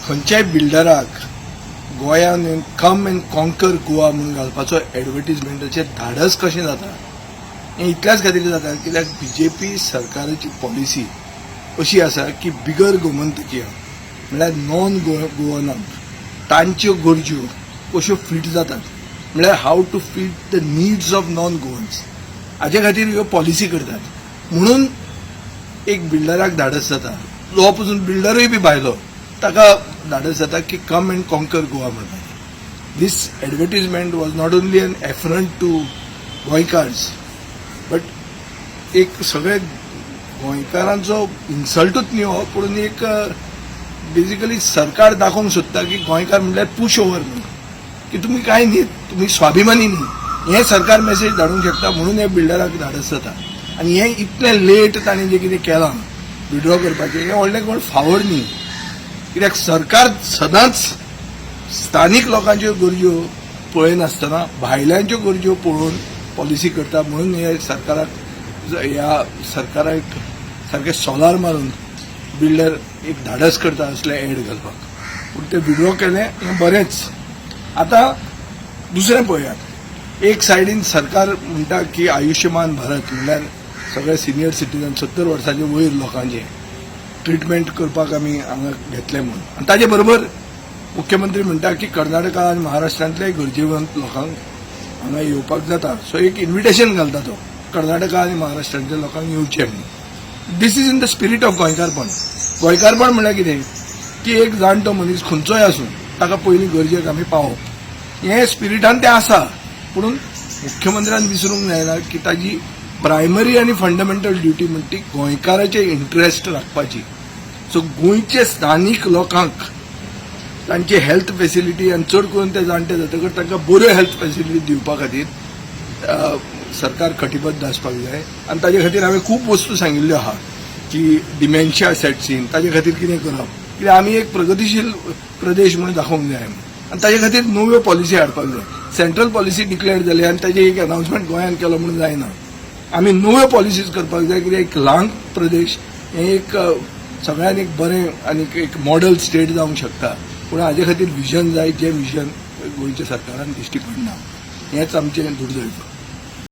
खंयच्याय बिल्डराक गोंयान "come and conquer Goa" म्हणून घालपाचो एडवर्टीजमेंटाचें धाडस कशें जाता? हें इतल्याच खातीर जाता कित्याक बीजेपी सरकाराची पॉलिसी अशी आसा की बिगर गोमंतकीय, म्हणल्यार नॉन गोवनांक तांच्यो गरज्यो कश्यो फिट जातात, म्हणल्यार how to fit the needs of non Goans, हाजे खातीर ह्यो पॉलिसी करतात. म्हणून एक बिल्डराक धाडस जाता, जो पसून बिल्डरूय बी भायलो, ताका धाडस जाता की "कम अँड कॉन्कर गोवा" म्हणपाचें. This advertisement was not only an affront to Goenkars, but एक सगळे गोंयकारांचो इन्सल्टूच न्ही हो, पूण एक बेजिकली सरकार दाखोवंक सोदता की गोंयकार म्हणल्यार पुश ओवर न्ही, की तुमी कांय न्ही, तुमी स्वाभिमानी न्ही, हें सरकार मेसेज धाडूंक शकता. म्हणून हे बिल्डराक धाडस जाता. आनी हें इतलें लेट ताणें जें कितें केलां विड्रॉ करपाचें, हें व्हडलें कोण फावर न्ही, कित्याक सरकार सदांच स्थानीक लोकांच्यो गरज्यो पळयनासतना भायल्यांच्यो गरज्यो पळोवन पॉलिसी करता. म्हणून हे सरकाराक, ह्या सरकाराक सारकें सोलार मारून बिल्डर एक धाडस करता असले एड घालपाक. पूण ते विड्रॉ केलें हें बरेंच. आतां दुसरें पळयात, एक सायडीन सरकार म्हणटा की आयुष्यमान भारत, म्हणल्यार सगळे सिनियर सिटीजन, 70 वर्साचे वयर लोकांचे ट्रिटमेंट करपाक आमी हांगा घेतले म्हणून, आनी ताजे बरोबर मुख्यमंत्री म्हणटा की कर्नाटका आनी महाराष्ट्रांतले गरजेवंत लोकांक हांगा येवपाक जाता. सो एक इन्विटेशन घालता तो, कर्नाटका आनी महाराष्ट्रांतल्या लोकांक येवचें म्हणून. This is in the spirit of गोंयकारपण. गोंयकारपण म्हणल्यार कितें की एक जाणटो मनीस खंयचोय आसूं, ताका पयलीं गरजेक आमी पावप, हें स्पिरिटान तें आसा. पूण मुख्यमंत्र्यान विसरूंक जायना की ताजी प्रायमरी आनी फंडामेंटल ड्युटी म्हणटा ती गोंयकाराचे इंट्रस्ट राखपाची. सो गोंयचे स्थानीक लोकांक तांची हेल्थ फेसिलिटी, आनी चड करून ते जाणटे जातकच तांकां बऱ्यो हेल्थ फेसिलिटी दिवपा खातीर सरकार कटिबद्ध आसपाक जाय. आनी ताजे खातीर हांवें खूब वस्तू सांगिल्ल्यो आहा की डिमेन्शिया सेट्स इन, ताजे खातीर कितें करप, कित्याक आमी एक प्रगतीशील प्रदेश म्हणून दाखोवंक जाय आनी ताजे खातीर नव्यो पॉलिसी हाडपाक जाय. सेंट्रल पॉलिसी डिक्लेअर जाली आनी ताजी एक अनाउन्समेंट गोंयांत केलो म्हणून जायना. आमी नव्यो पॉलिसीज करपाक जाय, कित्याक एक ल्हान प्रदेश हें एक सगळ्यान एक बरें आनी एक मॉडल स्टेट जावंक शकता, पूण हाजे खातीर विजन जाय, जें विजन गोंयच्या सरकारान दिश्टी पडना, हेंच आमचें दुर्दैव.